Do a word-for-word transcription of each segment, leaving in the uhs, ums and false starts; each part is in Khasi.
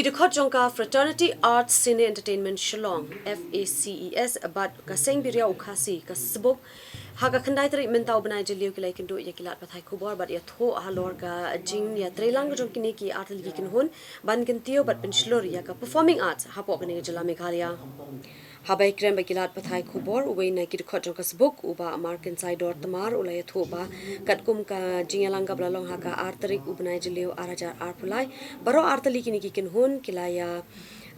Ki dkhot jong ka Fraternity Arts Cine Entertainment Shillong, F A C E S, bad ka Seng Biria u Khasi ka Sbuk, ha ka khyndai tarik mynta u bnai Jylliew ki la ïakynduh ïa ki lad pathai khubor bad ïathuh halor ka jingïatreilang jong kine ki artylli ki kynhun ban kyntiew bad pynshlur ïa ka performing arts hapoh kane ka jylla Meghalaya. Haba ïakren bad ki lad pathai khubor, uwei na ki dkhot jong ka Sbuk, u Bah Markin Saidor Tmar, u la ïathuh ba katkum ka jingïalang kaba la long ha ka ar tarik u bnai Jylliew ar hajar arphew lai, baroh artylli kine ki kynhun ki la ïa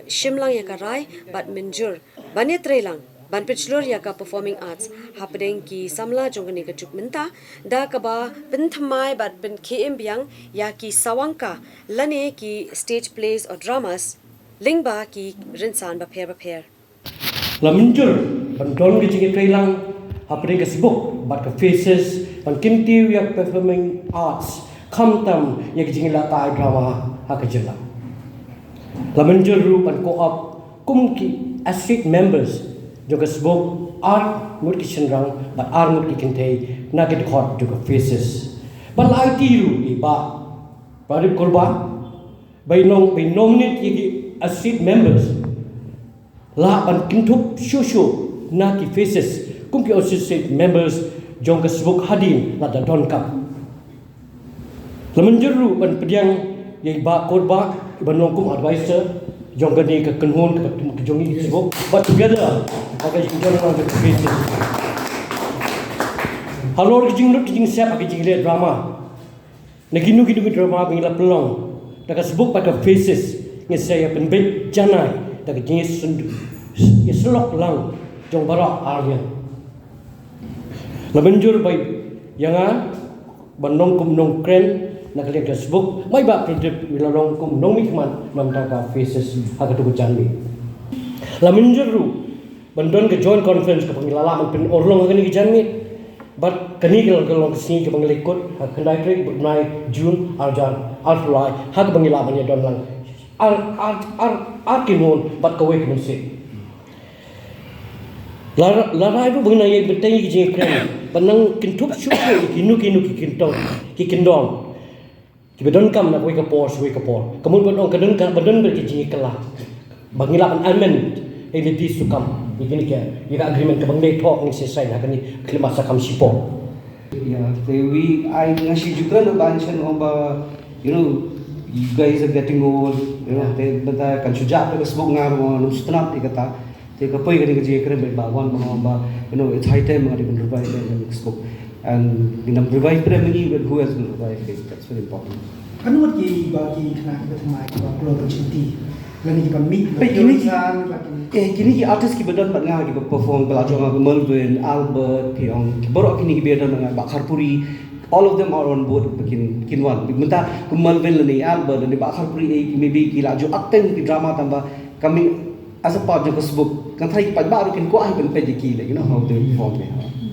shim lang ïa ka rai bad mynjur ban ïatreilang ban pynshlur ïa ka performing arts hapdeng ki samla jong kane ka juk mynta, da kaba pynthymmai bad pynkhie im biang ïa ki sawang ka lane ki stage plays or dramas lyngba ki rynsan bapher bapher. La mynjur ban don ka jingïatreilang hapdeng ka Sbuk bad ka Faces ban kyntiew ïa ka performing arts, khamtam ïa ka jingïalehkai drama ha ka jylla. La mynjur ruh ban co-opt kum ki associate members jong ka Sbuk ar ngut ki shynrang bad ar ngut ki kynthei na ki dkhot jong ka Faces. Bad la aiti ruh ïa i Bah Pradip Kurbah ba in nong, ba in nominate ïa ki associate members. Lah ban kynthup shuh shuh na ki Faces kum ki associate members jong ka Sbuk hadien lada donkam. La mynjur ruh ban pdiang ïa i Bah Kurbah ban long kum advisor jong kane ka kynhun kaba tum ka jong i Sbuk, bad together ha ka jingïadon lang jong ka Faces. Halor ka jinglut ka jingsep ha ka jingleh drama, na kino kino ki drama ba ngi la pynlong da ka Sbuk bad ka Faces, ngi sa ïa pynbeit janai da ka jingïasyndu, ïasyllok lang jong baroh arliang. La mynjur ba ïa nga ban long kum nongkren na ka liang ka Sbuk, ma i Bah Pradip u la long kum nongmihkhmat na ka bynta ka Faces ha kato ka janmiet. La mynjur ruh ban don ka joint conference kaba ngi la lah ban pynurlong ha kane ka janmiet. Bad kane ka long, ka long ka sngi kaba ngi la kut ha ka khyndai tarik bnai June ar hajar arphew lai, ha kaba ngi lah ban ïadon lang ar, ar, ar, ar kynhun bad kawei ka mynsiem. La, la rai ruh ba ngi nang ïa bteng ïa ki jingïakren ban nang kynthup shuh shuh ïa kino kino ki kyntong, ki kyndon kiba donkam na kawei ka por sha kawei ka por. Ka mut ban ong ka don ka, ba don ka jingïakylla ba ngi lah ban amend ïa lade sukam ïa kine ki, ïa ka agreement kaba ngi la thoh, ngi sa sign ha kane ka khyllipmat sakam shipor. Ïa, te wi ai nga shu ju kren ba ngan ong ba, you know, you guys are getting old, you know, te bynta kan shu jah ka Sbuk, nga ruh ngam sngewtynnat ïa kata. Te ka poi kane ka jingïakren bad i Bah Wan, ba nga ong ba, you know, it's high time ba ngi dei ban revive ïa ka Sbuk. And ngin ym revive prem ngi, but who else will revive it? That's very important. Ano wat ki ba ki khynnah kiba thymmai kiba kloi ban shim ti lane kiba mih, kiba Peit, kine ki, kynsan, kiba ki eh, kine ki artist kiba don bad nga kiba perform, ka la jong nga, ka Melvin, Albert, phi ong, ki baroh kine kiba don bad nga, Bah Kharpuri, all of them are on board ba kin, kin wan. Mynta ka Melvin lane Albert lane Bah Kharpuri, eh, maybe ki la ju acting ki drama tang ba coming as a part jong ka Sbuk. Kan tharai ki paidbah ruh kin kwah hi ban peit ïa ki, like, you know, how they perform, eh.